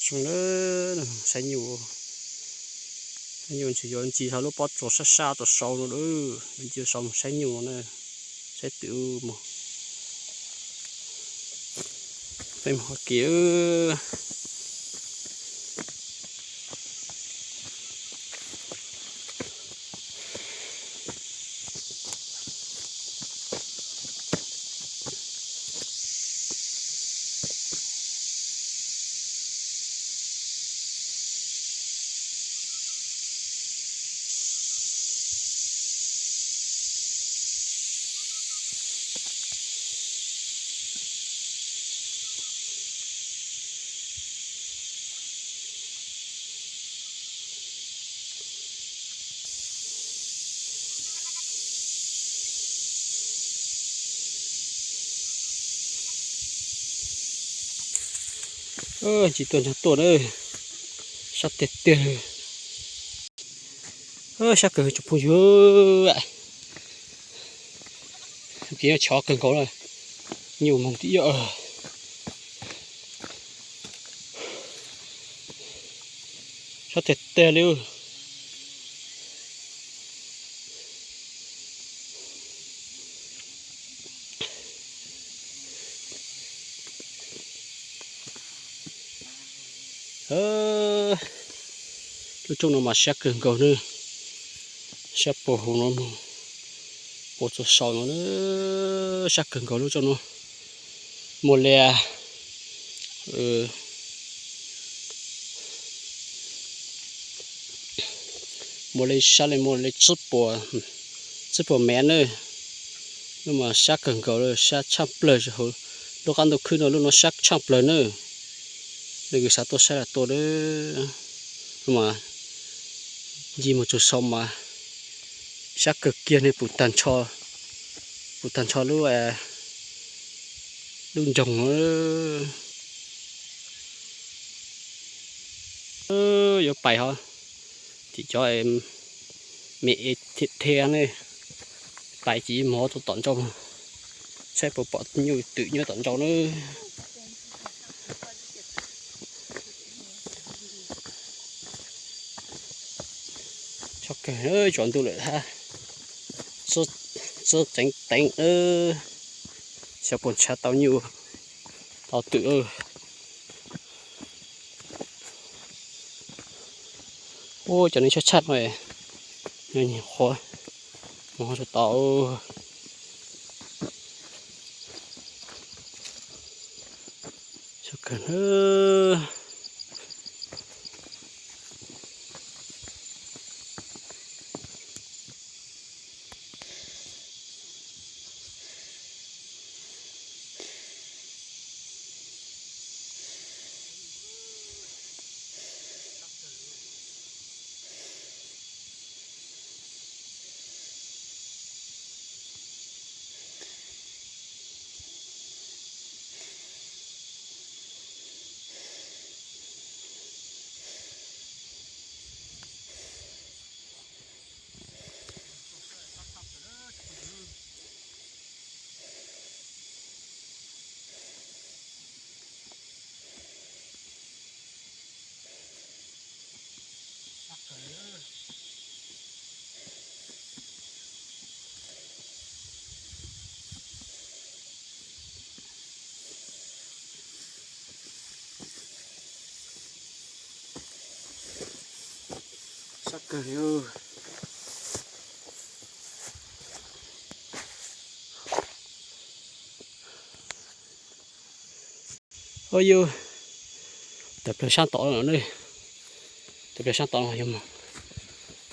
Zoo na, saib nyuj, saib nyuj ntshe yuav ncig hauv lub pob tsuas sab sab tau sau no lawm, yuav ncig sau mus saib nyuj no na, saib twm mus. Peb mus hauv kev. Tsis tuaj nrog tuaj na, sab tiag tiag. Sab kawg tsoom phooj ywg, kev chov kawg nkaus na, nyuj moog tib yam. Sab tiag tiag li. Lub tsooj no mas sab kawg nkaus na, sab puag hauv no, puag txog saum no, sab kawg nkaus lub tsooj no. Muaj li, muaj li sab li muaj li tsib puas, tsib puas mev na. Lub mas sab kawg nkaus, sab tshaaj plawg hauv lub qab ntuj khwb no, lub no sab tshaaj plawg na. Leej twg xav tuaj saib los tuaj. Lub mas ncig mus txog saum mas sab kawg kiag ne, puv tag nrho, puv tag nrho lub, lub nroog. Yuav pais hov, ces cov me es thiab ne, pais ces mus rau tom ntsaum, saib puas pom nyuj twm nyob tom ntsaum na. Txog kawg, tsaus ntuj lawm hab, txob txeev teev, xyov puas ntshav tau nyuj tau twm. Ua cov neeg tshaj tshaj no, nyob nyuag qhuav mus tsis tau. Txog kawg na. Sab kawg li. Ua yus, tawm plaws sab tom no ne, tawm plaws sab tom no yog mus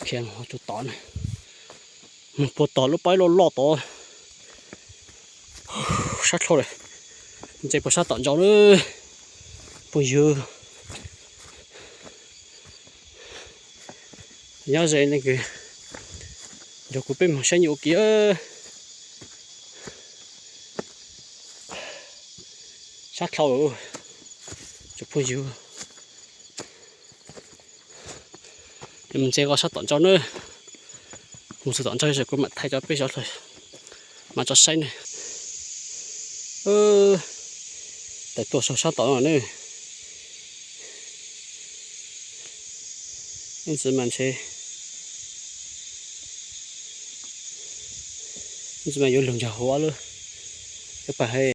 khiav mus tsuas tom ne, mus puag tom lub paib loj loj tod. Sab dhau lawm, ntse puas sab tom ntsaum na, phooj ywg. Nyob ze leej twg nrog kuv peb mus saib nyuj ua ke. Sab dhau, tsoom phooj ywg. Mus ntse koj sab tom ntsaum na, mus txog tom ntsaum ces kuv mam thaij rau peb sawv daws mam tso saib ne. Tawm tuaj saum sab tom no ne. Ntxiv mas ntshe, ntxiv mas yuav lug ntsag huv lub, yuav pais he.